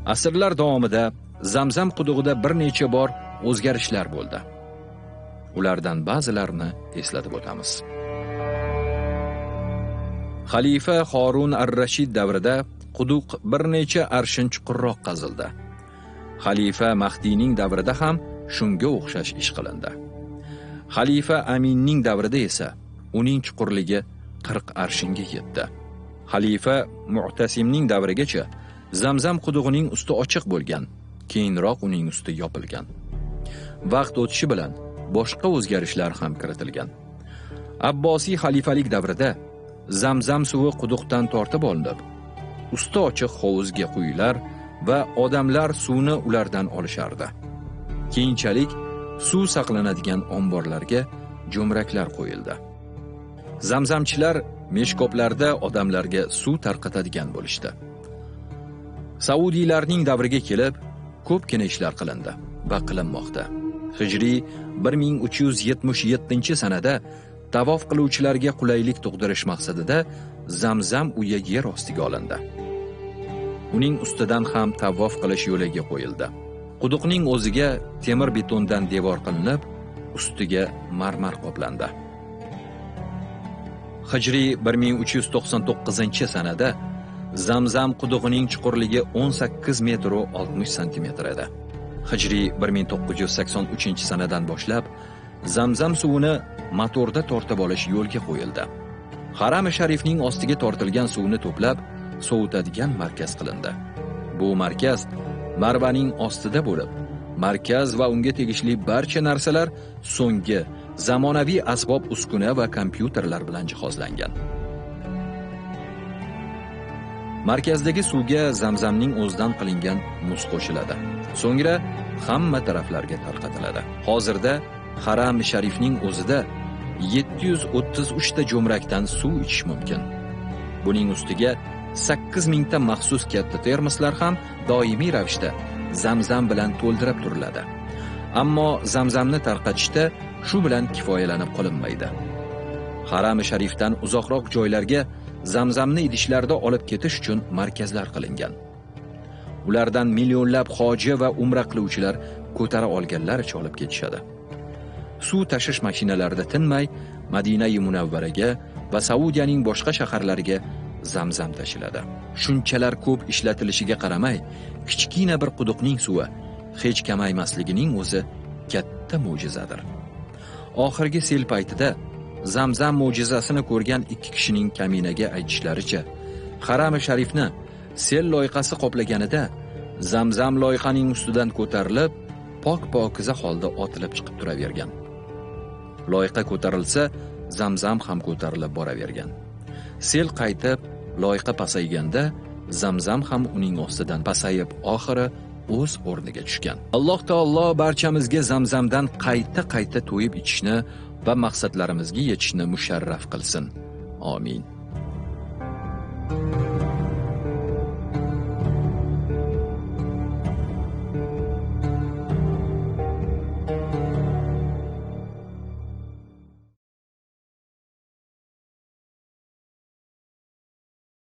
Asrlar davomida Zamzam qudug'ida bir necha bor o'zgarishlar bo'ldi. Ulardan ba'zilarini eslatib o'tamiz. Xalifa Horun ar-Rashid davrida quduq bir necha arshin chuqurroq qazildi. Xalifa Mahdiyning davrida ham shunga o'xshash ish qilindi. Xalifa Aminning davrida esa uning chuqurligi 40 arshinga yetdi. Xalifa Mu'tasimning davrigacha Zamzam qudug'ining usti ochiq bo'lgan, keyinroq uning usti yopilgan. Vaqt o'tishi bilan boshqa o'zgarishlar ham kiritilgan. Abbosiy xalifalik davrida Zamzam suvi quduqdan tortib olinib, usti ochiq hovuzga quyilar va odamlar suvni ulardan olishardi. Keyinchalik suv saqlanadigan omborlarga jo'mraklar qo'yildi. Zamzamchilar meshkoblarda odamlarga suv tarqatadigan bo'lishdi. Saudiylarning davriga kelib, ko'pgina ishlar qilindi va qilinmoqda. Hijriy 1377-sanada tavof qiluvchilarga qulaylik tug'dirish maqsadida Zamzam uyi yer ostiga olindi. Uning ustidan ham tavof qilish yo'lagi qo'yildi. Quduqning o'ziga temir betondan devor qilinib, ustiga marmar qoplandi. Hijriy 1399-sanada Zamzam qudug'ining chuqurligi 18 metr 60 santimetr edi. Hijriy 1983-sanadan boshlab Zamzam suvini motorda tortib olish yo'lga qo'yildi. Haram-i Sharifning ostiga tortilgan suvni to'plab, sovutadigan markaz qilindi. Bu markaz Marvaning ostida bo'lib, markaz va unga tegishli barcha narsalar so'nggi zamonaviy asbob-uskuna va kompyuterlar bilan jihozlangan. Markazdagi suvga Zamzamning o'zidan qilingan muz qo'shiladi. So'ngra hamma taraflarga tarqatiladi. Hozirda Haram-i Sharifning o'zida 733 ta jo'mrakdan suv ichish mumkin. Buning ustiga 8000 ta maxsus katta termoslar ham doimiy ravishda Zamzam bilan to'ldirib turiladi. Ammo Zamzamni tarqatishda shu bilan kifoyalanib qolinmaydi. Haram-i Sharifdan uzoqroq joylarga Zamzamni idishlarda olib ketish uchun markazlar qilingan. Ulardan millionlab hoji va umra qiluvchilar ko'tara olganlaricha olib ketishadi. Suv tashish mashinalarida tinmay Madinai Munavvaraga va Saudiyaning boshqa shaharlariga Zamzam tashiladi. Shunchalar ko'p ishlatilishiga qaramay, kichkina bir quduqning suvi hech kamaymasligining o'zi katta mo'jizadir. Oxirgi sel paytida Zamzam mo'jizasini ko'rgan ikki kishining kaminaga aytishlaricha, Haram-i Sharifni sel loyqasi qoplaganida Zamzam loyqaning ustidan ko'tarilib, pok-pokiza holda otilib chiqib turavergan. Loyqa ko'tarilsa, Zamzam ham ko'tarilib boravergan. Sel qaytib, loyqa pasayganda Zamzam ham uning ostidan pasayib, oxiri o'z o'rniga tushgan. Alloh taolo barchamizga Zamzamdan qayta-qayta to'yib ichishni va maqsadlarimizga yetishni musharraf qilsin. Amin.